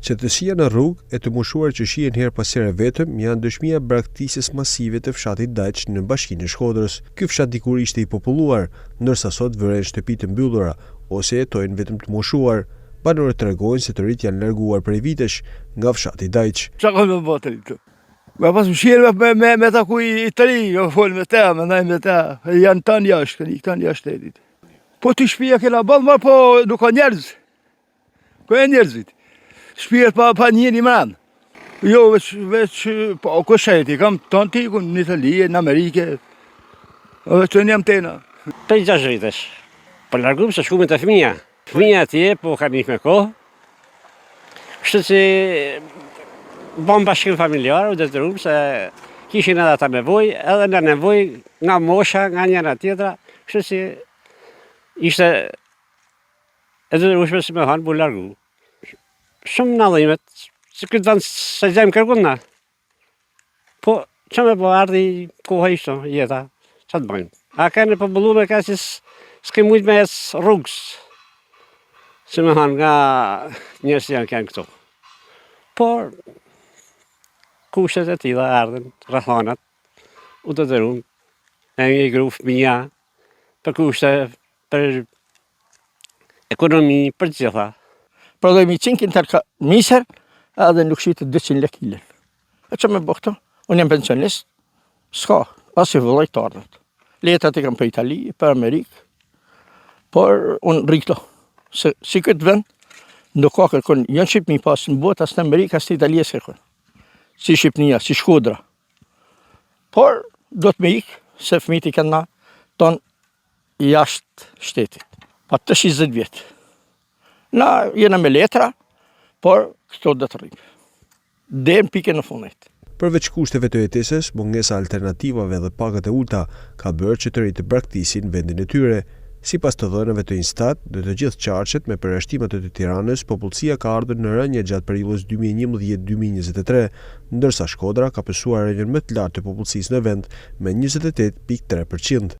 Qetësia në rrugë e të moshuar që shihen herë pas here vetëm janë dëshmia e braktisjes masive të fshatit Dajç në Bashkinë e Shkodrës. Ky fshat dikur ishte i populluar, ndërsa sot vëren shtëpi të mbyllura ose jetojnë vetëm të moshuar. Banorët tregojnë se të rinjtë janë larguar prej vitesh nga fshati Dajç. Çka ka me bo të rinjtë? Me pas mëshirë me, me, me taku i, i të ri, me fol me te, me ndaj me te, janë tanë jashtë, kanë ikë tanë jashtë shtetit. Po ti shpia kena boll, ma po nuk ka njerëz. Ku janë njerëzit? Shpijat pa, pa njeri mrena. Jo, veç, veç, po, ku sheti, kam tonë të ikun në Itali, në Amerike, edhe që jam tena. Prej 6 vitesh. Po largum se shkume te fëmija. Fëmija atje, po kanë ikë me kohë. Kështu që bëm bashkim familjar, u detyrum se kishin edhe ata nevojë, edhe në nevojë nga mosha, nga njëra tjetra, kështu që ishte E detyrueshme si me thanë, m'u largu. Shumë na dhimet, se këtë vend s'e gjejmë kërkund na. Po, që me bo, ardhi koha ishte, jeta, ça të bëjmë? A kanë e popullume ka që s'ke mujtë me ecë rrugës, si me thanë, nga njerëz që janë kanë këtu. Por, kushtet e tilla ardhën, rrethanat, u detyrum, e emigru fëmija, për kushte, për ekonomi, për të gjitha. Prodhojmë 100 kintal misër, edhe nuk shitet 200 lek kilën. E që me bo këto? Unë jam pensionist, s'ka, as i vëlloj të ardhët. Letrat i kam për Itali, për Amerikë, por unë rri këto. Se, si këtë vend, nuk ka kërkun, jo në Shqipni, pas në botë, as në Amerikë, as në Itali, as kërkun. Si Shqipnia, si Shkodra. Por, do të me ikë, se fëmijët i kena tonë jashtë shtetit. Pa të 60 vjetë. Na jena me letra, por këto do të rrimë. Deri në pikën e fundit. Përveç kushteve të jetesës, mungesa e alternativave dhe pagat e ulëta ka bërë që të rinjtë të braktisin vendin e tyre. Sipas të dhënave të INSTAT, në të gjithë qarqet, me përjashtim atë të Tiranës, popullsia ka ardhur në rënie gjatë periudhës 2011 2023, ndërsa Shkodra ka pësuar rënien më të lartë të popullsisë në vend me 28,3 për qind.